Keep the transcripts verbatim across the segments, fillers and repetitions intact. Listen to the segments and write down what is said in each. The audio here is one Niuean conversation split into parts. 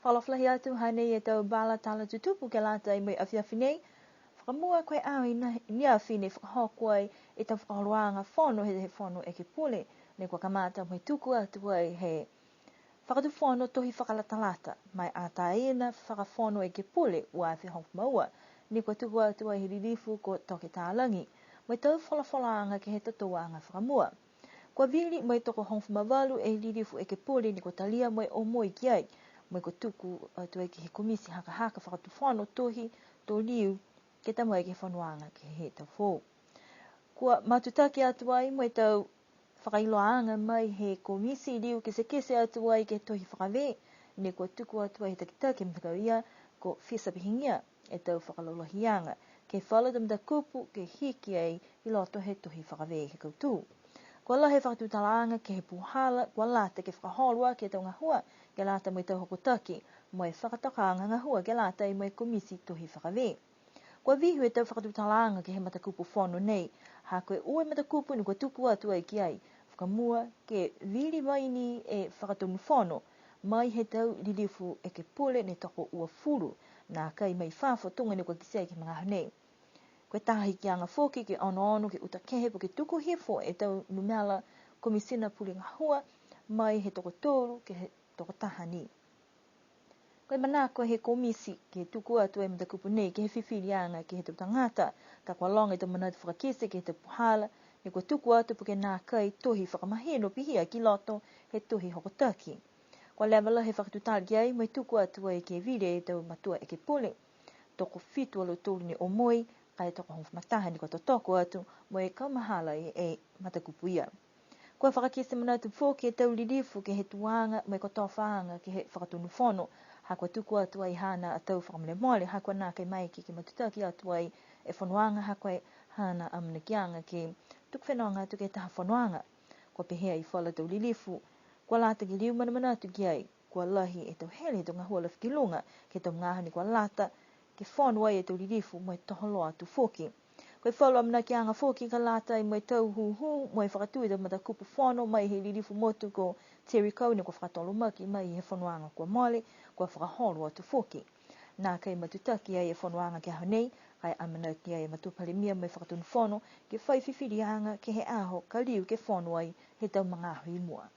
Fakaalofa lahi atu, hanei e tau vala tala tutupu ke lata mo e afiafi nei. Fakamua, ko e aho i ne afi ne fakahoko ai e tau fakaholoaga fono he, he Fono Ekepule, ne kua kamata mo e tuku atu ai he Fakatufono Tohi Fakalatalata ma e Ataina Fakafono Ekepule ua afe hogofulu ma ua, ne kua tuku atu ai he lilifu ko Toke Talagi, mo e tau folafolaaga ke he totouaga fakamua. Kua vili mo e tokohogofulu ma valu e lilifu ekepule ne kua talia mo e omoi ki ai, mo e kua tuku atu ai ke he Komisi Hakahaka Fakatufono Tohi to liu ke ta mai ke he fonoaga ke he tau foou. Kua matutaki atu ai mo e tau fakailoaaga mai he Komisi liu kitekite atu ai ke he tohi fakavē, ne kua tuku atu ai he takitaki matakau ia ko Fisa Pihigia e tau fakalaulahiaga ke he falu tau matakupu ke hiki ai i loto he tohi fakavē he kautū. Kua lahi e fakatutalaaga ke he puhala kua lata ke fakaholo aki e tau gahua ke lata mo e tau hokotaki mo e fakatokaaga gahua ke lata mo e Komisi Tohi Fakavē. Kua vihu e tau fakatutalaaga ke he matakupu fono nei, ha ko e ua e matakupu ne kua tuku atu ai ki ai. Fakamua, ke vili mai ni e Fakatonu Fono mai he tau lilifu ekepule ne tokoua fulu, nākai mai fafo tuga ne kua kitia ke he magaaho nei. Ko e taha hikiaga foki ke onoono ke uta kehe po ke tuku hifo e tau numela Komisina Pule Gahua mai he tokotolu ke he tokotaha ni. Ko e manako he Komisi ke tuku atu e matakupu nei ke he fifiliaga ke he tau tagata, ka kua loga e tau manatu fakakite ke he tau puhala ne kua tuku atu po ke nākai tohi fakamahino pihia ki loto he tohi hokotaki. Kua leva lahi e fakatutala ki ai mo e tuku atu ai ke vili e tau matua ekepule. Tokofitu a lautolu ne omoi, ka e tokohogofulu ma taha ne kua totoko atu mo e kaumahala e, e matakupu ia. Kua fakakite manatu foki e tau lilifu ke he tuaga mo e kotofaaga ke he Fakatonu Fono, ha kua tuku atu ai haana a tau fakamolemole, ha kua nākai maeke ke matutaki atu ai e fonoaga, ha ko e haana amanakiaga ke tuku fenoga atu ke he taha fonoaga. Kua pehē e falu a tau lilifu, kua lata ke liu manamanatu ki ai, kua lahi e tau hele he tau gahua lafi ki luga, ke he tau magaaho ne kua lata ke fono ai e tau lilifu mo e toho loa atu foki. Ko e falu amanakiaga foki ka lata mo e tau hūhū mo e fakatū e tau matakupu fono mai he lilifu motu ko Terry Coe ne kua fakatolomaki mai he fonoaga kua mole, kua fakaholo atu foki. Nākai matutaki ai e fonoaga ke he aho nei, ka e amanaki ai e Matua Palemia mo e Fakatonu Fono ke fai fifiliaga ke he aho ka liu ke fono ai he tau magaaho i mua.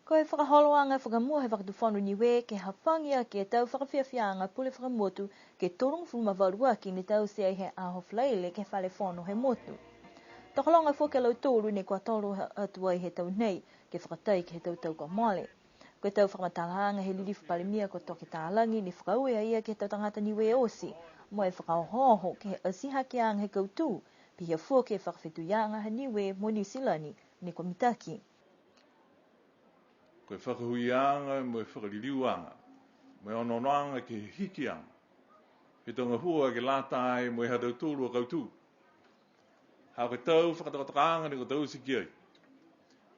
Ko e fakaholoaga fakamua he Fakatufono Niue ke hafagi aki e tau fakafiafiaaga pule fakamotu ke tolugofulu ma valu aki ne taute ai he aho Falaile ke he Fale Fono he motu. Tokologa foki a lautolu ne kua tolo atu ai he tau nei ke fakatai ke he tau tau kua mole. Ko e tau fakamatalaaga he lilifu Palemia ko Toke Talagi ne fakaaue a ia ke he tau tagata Niue oti, mo e fakaohooho ke he ati hakeaga he kautū, pihia foki e fakafetuiaga ha Niue mo Niu Silani ne kua mitaki. Ko e fakahuiaga mo e fakaliliuaga, mo e onoonoaga ke he hikiaga he tau gahua ke lata ai mo e ha tautolu a kautū. Ha ko e tau fakatokatokaaga ne kua taute ki ai.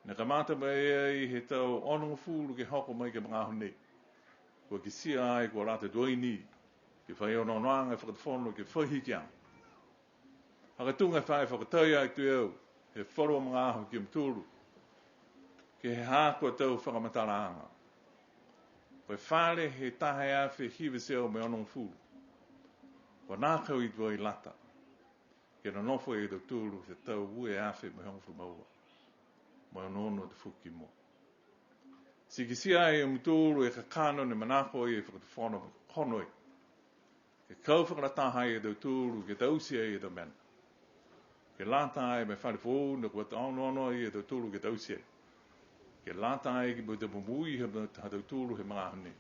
Ne kamata mai ai he tau onogofulu ke hoko mai ke he magaaho nei. Kua kitia ai kua lata tuai ni ke fai onoonoaga e Fakatufono ke fai hikiaga. Ha ko e tuga e fai fakatai atu e au he falu a magaaho ki a mutolu, ke he haaku a tau fakamatalaaga. Ko e fale he taha e afe hiva e teau mo e onogofulu, kua nākai tuai lata ke nonofo e tautolu he tau ua e afe mo e hogofulu ma ua, mo e onoono atu foki ki mua. Ti kitia e mutolu e kakano ne manako ai e Fakatufono mo e kakano ai ke kau fakalataha ai e tautolu ke taute ai e tau mena. Ke lata ai mo e fale foou ne kua onoono ai e tautolu ke taute ai. Ke lata ai ke mo e tau momoui ha, ha tautolu he magaaho nei.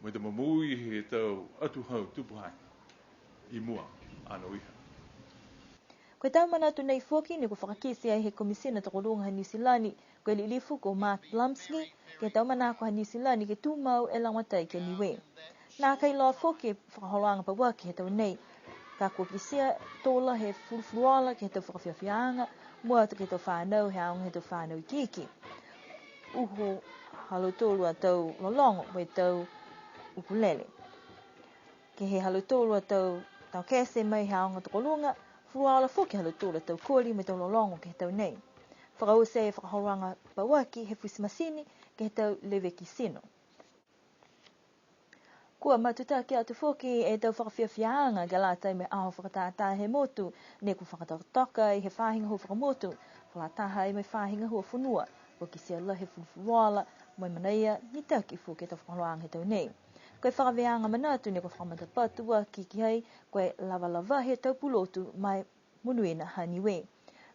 Mo e tau momoui he tau atuhau tupu ai i mua anoiha. Ko e tau manatu nei foki ne kua fakakite ai he Komisina Tokoluga ha Niu Silani, ko e lilifu ko Mark Blumsky, ke he tau manako ha Niu Silani ke tumau e lagomatai ki a Niue. Nākai iloa foki e fakaholoaga pauaki he tau nei, ka kua kitia to lahi e fulufuluola ke he tau fakafiafiaaga, mua atu ke he tau fanau he aoga he tau fanau ikiiki. Uho ha lautolu a tau lologo mo e tau ukulele. Ke he ha lautolu a tau taokete mai he aoga tokoluga, fuluola foki ha lautolu a tau koli mo e tau lologo ke he tau nei. Fakaoti e fakaholoaga pauaki he futi matini ke he tau leveki tino. Kua matutaki atu foki e tau fakafiafiaaga ke lata mo e aho fakatātā he motu, ne kua fakatokatoka ai he faahi gahua fakamotu, fakalataha ai mo e faahi gahua fonua, kua kitia lahi e fulufuluola, mo e manaia, mitaki foki e tau fakaholoaga he tau nei. Ko e fakavēaga manatu ne kua fakamatapatu aki ki ai, ko e lavalava he tau pulotu ma e monuina ha Niue.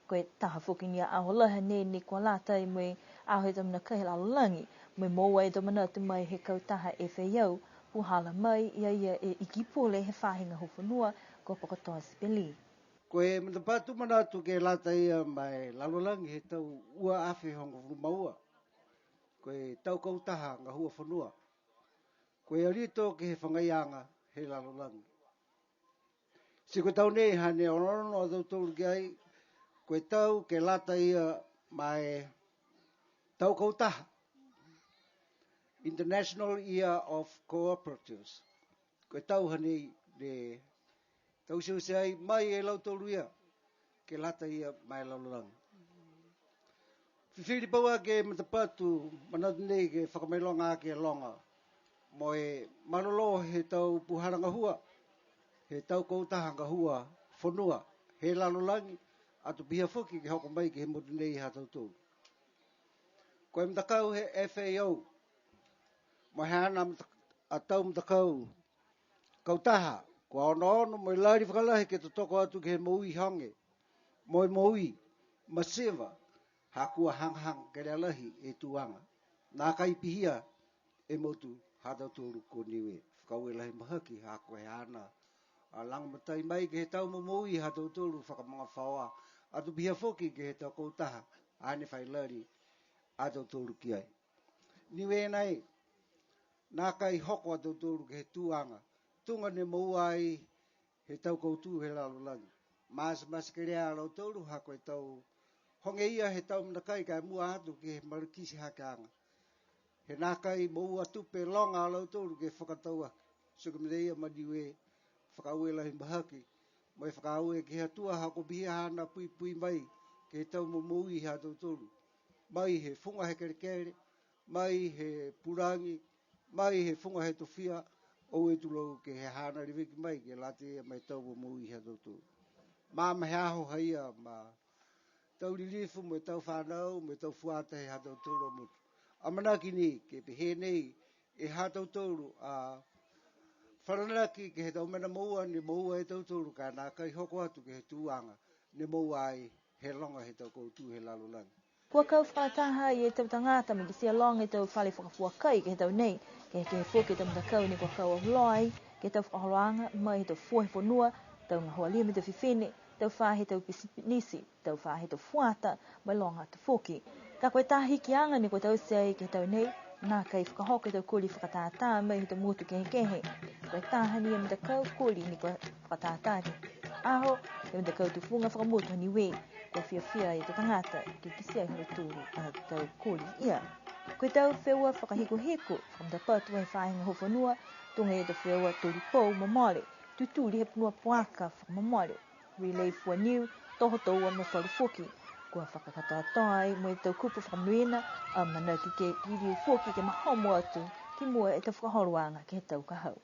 Ko e taha foki ni a aho lahi nei ne kua lata mo e aho he tau mena kai he lalolagi, mo e moua e tau manatu mai he kautaha F A O, puhala mai ia ia e Ikipule he faahi gahua fonua, ko Pokotoa Sipeli. Ko e matapatu manatu ke lata ia ma e lalolagi he tau ua afe hogofulu ma ua. Ko e tau kautaha gahua fonua. Ko e alito ke he fagaiaga he lalolagi. Ti ko e tau nei hane onoono a tautolu ki ai, ko e tau ke lata ia ma e tau kautaha. International Year of Cooperatives. Ko e tau hanei ne tau teuteu ai mai e lautolu ia, ke lata ia ma e lalolagi. Fifili pauaki e matapatu manatu nei ke fakamailoga aki e loga mo e malolō he tau puhala gahua, he tau kautaha gahua fonua, he lalolagi, ato pihia foki ke hoko mai ke he motu nei ha tautolu. Ko e matakau he F A O, mo e haana mata-, a tau matakau kautaha, kua onoono mo e lali fakalahi ke totoko atu ke he moui hoge, mo e moui masiva, ha kua hagahaga kelea lahi e tuaga. Nākai pihia e motu ha tautolu ko Niue. Fakaaue lahi mahaki ha ko e haana a lagomatai mai ke he tau momoui ha tautolu fakamagafaoa, ato pihia foki ke he tau kautaha, hane fai lali a tautolu ki ai. Niue nai, nākai hoko a tautolu ke he tuaga, tuga ne moua ai he tau kautū he lalolagi. Matamata kelea a lautolu ha ko e tau hoge ia he tau mena kai ka e mua atu ke he malakisi hakeaga. He nākai moua tupe loga a lautolu ke fakatau aki. Ti ko e mena ia ma Niue, fakaaue lahi mahaki, mo e fakaaue ke he Atua ha kua pihia haana puipui mai ke he tau momoui ha tautolu. Mai he fuga he kelekele, mai he pulagi, mai he fuga he tofia, oue tulou ke he haana leveki mai ke lata ia ma e tau momoui ha tautolu. Maama he aho ha ia ma tau lilifu, mo e tau fanau, mo e tau fuata he ha tautolu a motu. Amanaki ni ke pehē nei e ha tautolu a falanaki ke he tau mena moua ne moua e tautolu, ka nākai hoko atu ke he tuaga ne moua ai he loga he tau kautū he lalolagi. Kua kau fakalataha e tau tagata mo e kitia loga e tau fale fakafua kai ke he tau nei, kehekehe foki e tau matakau ne kua kau auloa ai ke he tau fakaholoaga mai he tau fua he fonua, tau gahua lima he tau fifine, tau fā he tau pisinisi, tau fā he tau fuata, mo e loga atu foki. Ka ko e taha hikiaga ne kua taute ai ke he tau nei, nākai fakahoko e tau koli fakatātā mai he tau motu kehekehe. Ko e taha ni e matakau koli ne kua fakatātā ke he aho, he matakau tufuga fakamotu ha Niue, kua fiafia e tau tagata ke kitia e ha lautolu a tau koli ia. Ko e tau feua fakahikuhiku, fakamatapatu he faahi gahua fonua, tuga e tau feua tolupou momole, tutuli he punua puaka fakamomole, relay fua niu, toho toua mo e falu foki. Kua fakakatoatoa ai mo e tau kupu fakamonuina, amanaki ke liliu foki ke mahomo atu ki mua e tau fakaholoaga ke he tau ka hau.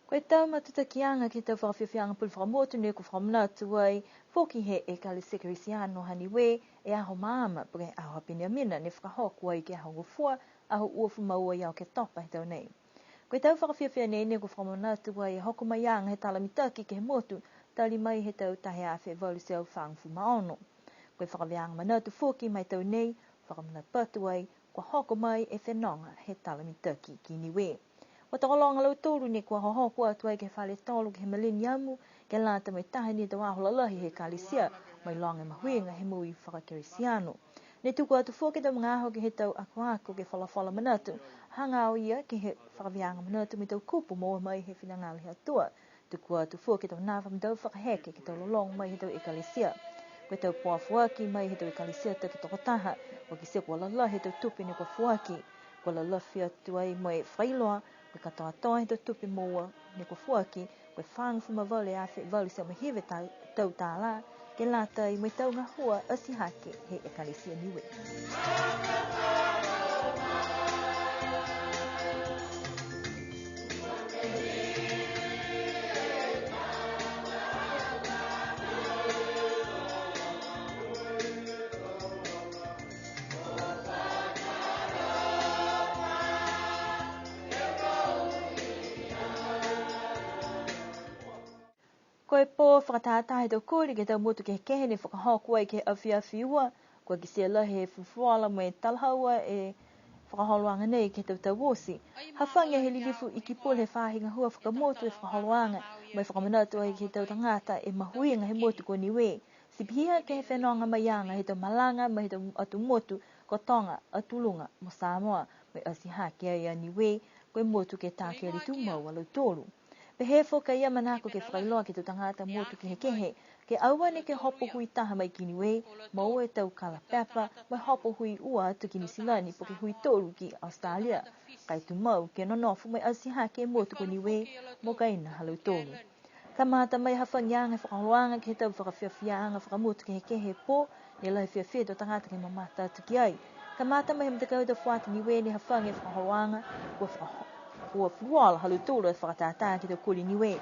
Ko e tau matutakiaga ke he tau fakafiafiaaga pule fakamotu ne kua fakamanatu ai foki he Ekalesia Kerisiano ha Niue e aho maama, po ke aho ha Peniamina ne fakahoko ai ke he aho Gofua, aho uafulu ma ua ia Oketopa he tau nei. Ko e tau fakafiafia nei ne kua fakamanatu ai e hoko maiaga he tala mitaki ke he motu, tali mai he tau taha e afe valu e teau fagofulu ma ono. Ko e fakavēaga manatu foki ma e tau nei, fakamanatu ai, kua hoko mai e fenoga he tala mitaki ki Niue. Kua tokologa a lautolu ne kua hohoko atu ai ke he fale tolo ke he Mileniamu, ke lata mo e taha ni e tau aho lalahi he Ekalesia, mo e loga e mahuiga he moui fakakerisiano. Ne tuku atu foki e tau magaaho ke he tau akoako ke folafola manatu, hagaao ia ke he fakavēaga manatu mo e tau kupu moua mai he finagalo he Atua. Tuku atu foki e tau nava mo e tau fakaheke ke he tau lologo mai he tau ekalesia. Ko e tau poa foaki mai he tau ekalesia takitokotaha, kua kitia kua lalahi e tau tupe ne kua foaki. Kua lalafi atu ai mo e fakailoa, ko e katoatoa he tau tupe moua ne kua foaki, ko e fagofulu ma valu e afe valu e teau ma hiva e tau tālā, ke lata mo e tau gahua atihake he Ekalesia Niue. Ko e pō fakatātā he tau koli ke he tau motu kehekehe ne fakahoko ai ke he afiafi Ua, kua kitia lahi he fulufuluola mo e talahaua e fakaholoaga nei ke he tau tau oti. Hafagi he lilifu Ikipule he faahi gahua fakamotu e fakaholoaga, mo e fakamanatu ai ke he tau tagata e mahuiga he motu ko Niue. Ti pihia ke he fenoga maiaga he tau malaga mai he tau atu motu ko Toga, Atu Luga mo Samoa, mo e atihake ai a Niue, ko e motu ke takele tumau a lautolu. Pehē foki a ia manako ke fakailoa ke he tau tagata motu kehekehe, ke aua neke hopo hui taha mai ki Niue, moua e tau kalapepa, mo e hopo hui ua atu ki Niu Silani, po ke hui tolu ki Australia. Ka e tumau ke nonofo mo e atihake e motu ko Niue, mo kaina ha lautolu. Kamata mai hafagiaga e fakaholoaga ke he tau fakafiafiaaga fakamotu kehekehe he pō, ne lahi e fiafia he tau tagata ke mamata atu ki ai. Kamata mai he matakau he tau fuata Niue ne hafagi e fakaholoaga, kua fakaho-, kua fulufuluola ha lautolu e fakatātā ke he tau koli Niue.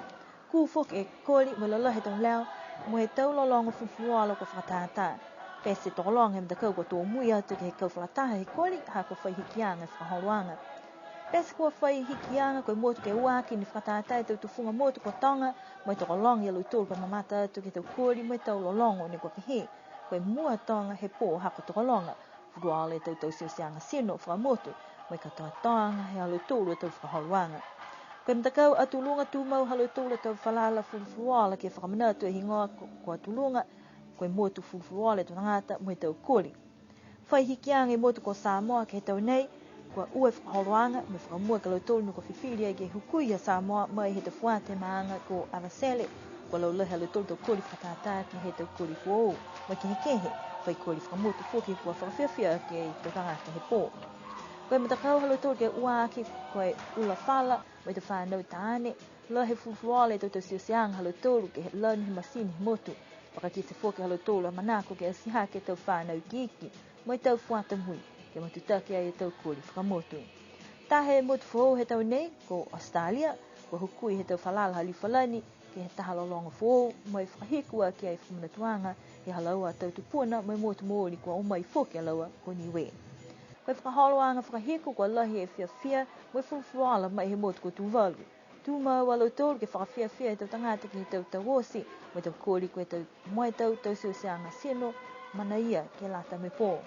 Kū foki e koli mo e lalahi he tau leo, mo e tau lologo fulufuluola kua fakatātā. Pete tokologa he matakau kua tō mui atu ke he kau fakataha he koli, ha kua fai hikiaga e fakaholoaga. Pete kua fai hikiaga ko e motu ke ua aki ne fakatātā e tau tufuga motu ko Toga, mo e tokologa ia lautolu kua mamata atu ke he tau koli mo e tau lologo ne kua pehē, ko e mua Toga he pō ha kua tokologa. Fulufuluola e tau tauteaga tino fakamotu, mo e katoatoaga he ha lautolu a tau fakaholoaga. Ko e matakau Atu Luga tumau ha lautolu a tau falala fulufuluola ke fakamanatu e higoa ko, ko Atu Luga, ko e motu fulufuluola e tau tagata mo e tau koli. Fai hikiaga e motu ko Samoa ke he tau nei, kua ua e fakaholoaga, mo e fakamua ki a lautolu ne kua fifili ai ke hukui a Samoa mai he tau fuata he maaga ko Avatele, kua laulahi ha lautolu tau koli fakatātā ke he tau koli foou, mo e kehekehe, fai koli fakamotu foki kua fakafiafia ke he tau tagata he pō. Ko e matakau ha lautolu ke ua aki ko e Ulafala, mo e tau fānau taane, lahi e fulufuluola e tau tauteaga ha lautolu ke he lanu he masini he motu. Fakakite foki ha lautolu a manako ke atihake e tau fānau ikiiki, mo e tau fuata mui, ke matutaki ai e tau koli fakamotu. Taha e motu foou he tau nei, ko Australia, kua hukui he tau falala ha Liu Falani, ke he taha lologo foou, mo e fakahiku aki ai e fakamanatuaga, he ha laua a tau tupuna, mo e motu mooli kua o mai foki a laua ko Niue. Ko e fakaholoaga fakahiku kua lahi e fiafia, mo e fulufuluola mai he motu ko Tuvalu. Tumau a lautolu ke fakafiafia e tau tagata ke he tau tau oti, mo e tau koli ko e tau, mo e tau tauteaga tino, manaia ke lata mo e pō.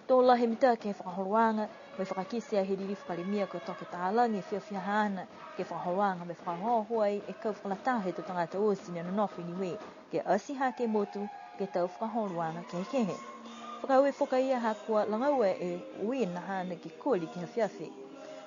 To lahi e mitaki he fakaholoaga, mo e fakakite ai he lilifu Palemia ko Toke Talagi e fiafia haana, ke he fakaholoaga mo e fakaohooho ai e kau fakalataha he tau tagata oti ne nonofo i Niue, ke atihake e motu ke he tau fakaholoaga kehekehe. Fakaaue foki a ia ha kua lagaua e uiina haana ke koli ke he afiafi.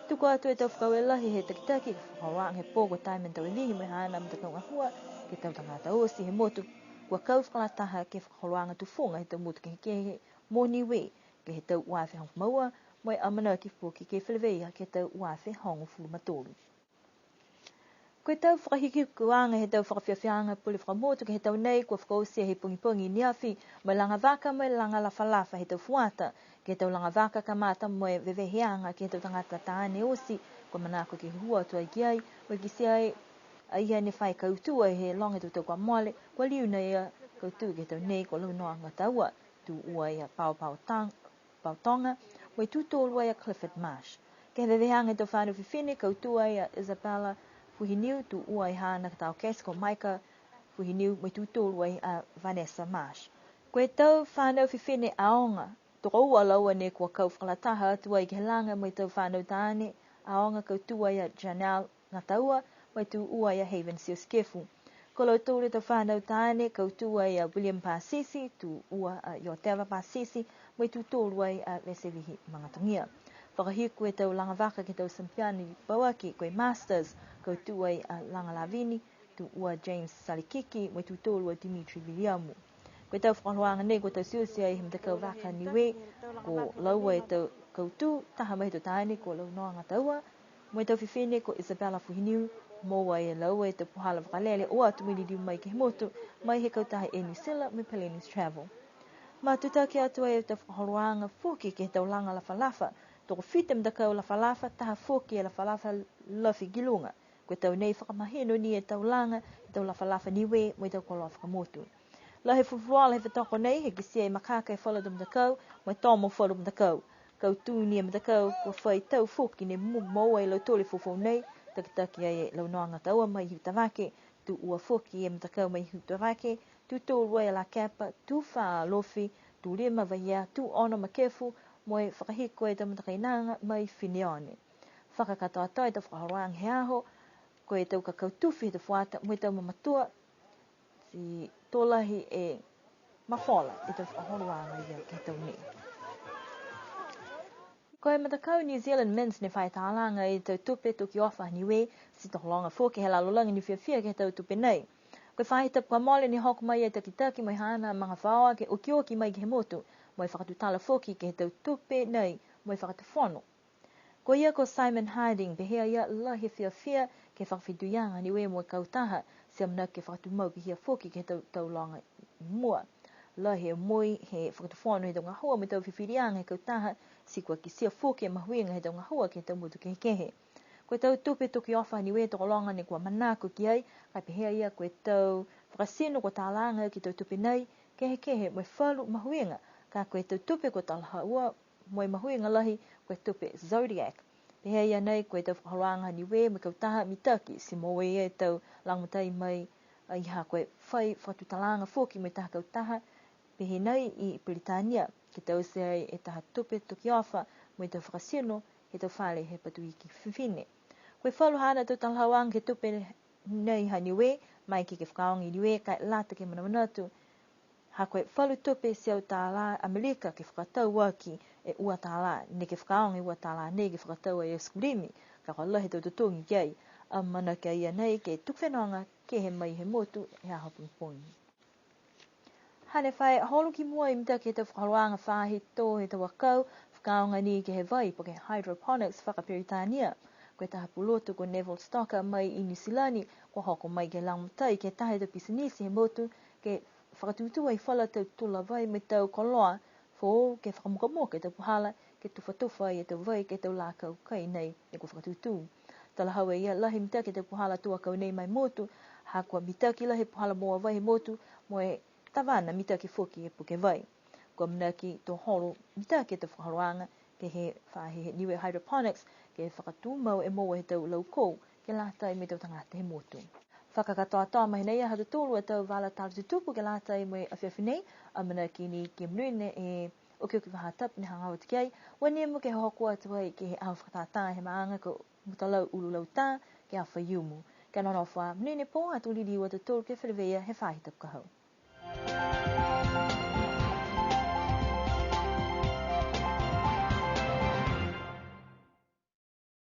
Tuku atu e tau fakaaue lahi he takitaki ke he fakaholoaga he pō ko Diamond Tauevihi mo e haana matakau gahua, ke he tau tagata oti he motu, kua kau fakalataha ke he fakaholoaga tufuga he tau motu kehekehe mo Niue, ke he tau ua afe hogofulu ma ua, mo e amanaki foki ke feleveia ke he tau ua afe hogofulu ma tolu. Ko e tau fakahikihikuaga he tau fakafiafiaaga pule fakamotu ke he tau nei kua fakaoti he pogipogi ne afi, mo e laga vaka mo e laga lafalafa he tau fuata. Ke he tau laga vaka kamata mo e veveheaga ke he tau tagata taane oti, kua manako ke hū atu ai ki ai, mo e kitia ai a ia ne fai kautū ai he loga he tau tau kua mole, kua liu na ia kautū ke he tau nei ko Launoa Gataua, tū ua ai a Paopao Tang-, Paotoga, mo e tū tolu ai a Clifford Marsh. Ke he veveheaga he tau fānau fifine, kautū ai a Isabella Fuhiniu, tū ua ai haana ka taokete ko Micah Fuhiniu, mo e tū tolu ai a Vanessa Marsh. Ko e tau fānau fifine aoga, tokoua a laua ne kua kau fakalataha atu ai ke he laga mo e tau fānau taane aoga, kautū ai a Janelle Gataua, mo e tū ua ai a Haven Siosikefu. Ko lautolu e tau fānau taane, kautū ai a William Pasisi, tū ua a Ioteva Pasisi, mo e tū tolu ai a Vesevihi Magatogia. Fakahiku e tau laga vaka ke he tau samipiani pauaki ko e Masters, kautū ai a Laga Lavini, tū ua James Salikiki, mo e tū tolu a Dimitri Viliamu. Ko e tau fakaholoaga nei kua tauteute ai he matakau vaka Niue, ko laua e tau kautū, taha mai he tau taane ko Launoa Gataua, Mo e tau fifine ko Isabella Fuhiniu, moua e laua e tau puhala vakalele o atu mo e liliu mai ke he motu, mai he kautaha Air New Zealand mo e Peleni's Travel. Matutaki atu e tau fakaholoaga foki ke he tau laga lafalafa, tokofitu e matakau lafalafa, taha foki e lafalafa lafi ki luga. Ko e tau nei fakamahino ni e tau laga, e tau lafalafa Niue, mo e tau koloa fakamotu. Lahi e fulufuluola he fetoko nei, he kitia e makaka e falu tau matakau, mo e tomo falu matakau. Kautū ni e matakau, kua fai tau foki ne mo-, moua e lautolu e foufou nei, takitaki ai e Launoaga Taua mai Hikutavake, tū ua foki e matakau mai Hikutavake, tū tolu e Lakepa, tū fā Alofi, tū lima Vaiea, tū ono Makefu, mo e fakahiko e tau matakainaga mai Fineone. Fakakatoatoa e tau fakaholoaga he aho, ko e tau kakau tufi he tau fuata, mo e tau mamatua, ti to lahi e mafola e tau fakaholoaga ia ke he tau nei. Ko e matakau New Zealand Mint ne fai talaga e tau tupe tokiofa ha Niue, ti tokologa foki he lalolagi ne fiafia ke he tau tupe nei. Ko e faahi tapu kua mole ne hoko mai e takitaki mo e haana magafaoa ke okioki mai ke he motu, mo e fakatutala foki ke he tau tupe nei, mo e fakatufono. Ko ia ko Simon Harding, pehē a ia lahi e fiafia ke he fakafetuiaga Niue mo e kautaha, ti amanaki ke fakatumau pihia foki ke he tau, tau loga i mua. Lahi e moui he fakatufono he tau gahua mo e tau fifiliaga he kautaha, ti kua kitia foki e mahuiga he tau gahua ke he tau motu kehekehe. Ko e tau tupe tokiofa ha Niue tokologa ne kua manako ki ai, ka e pehē a ia ko e tau fakatino kua talaga ke he tau tupe nei, kehekehe mo e falu mahuiga, ka ko e tau tupe kua talahaua mo e mahuiga lahi, ko e tupe Zodiac. Pehē a ia nei, ko e tau fakaholoaga ha Niue mo e kautaha mitaki, ti moua e tau lagomatai mai, a, ia ha ko e fai fakatutalaaga foki mo e taha kautaha, pehē nei i Peritania, ke taute ai e taha tupe tokiofa mo e tau fakatino he tau fale he Patuiki Fifine. Ko e falu haana tau talahauaga ke he tupe nei ha Niue, maeke ke fakaaoga i Niue, ka e lata ke manamanatu, ha ko e falu tupe teau tālā Amelika ke fakatau aki e ua tālā, neke fakaaoga e ua tālā nei ke fakatau ai e aisikilimi, ka kua lahi e tau totogi ki ai. Amanaki a ia nei ke tuku fenoga kehe mai he motu he aho pogipogi. Hane fai holo ki mua e mitaki he tau fakaholoaga faahi tō he tau akau, fakaaoga ni ke he vai, po ke hydroponics fakaperitania. Ko e taha pulotu ko Neville Stocker mai i Niu Silani, kua hoko mai ke lagomatai ke he taha he tau pisinisi he motu, ke fakatūtū ai falu tau tula vai mo e tau koloa foou ke fakamukamuka e tau puhala, ke tufatufa ai e tau vai ke he tau lakau kai nei ne kua fakatūtū. Talahau e ia lahi mitaki e tau puhala tō akau nei ma e motu, ha kua mitaki lahi e puhala moua vai he motu, mo e tavana mitaki foki e puke vai. Kua amanaki to holo mitaki e tau fakaholoaga ke he faahi he Niue Hydroponics, ke fakatumau e moua he tau laukou, ke lata mo e tau tagata he motu. Fakakatoatoa mai nei ha tautolu a tau vala tala tutupu ke lata mo e afiafi nei, amanaki ni ke monuina e okioki faahi tapu ne hagaao atu ki ai, ua nimo ke hoko atu ai ke he aho fakatātā he maaga ko Mutalau Ululauta, ke he aho Faiumu. Kia nonofo ā, monuina e pō, ato liliu a tautolu ke feleveia he faahi tapu ka hau.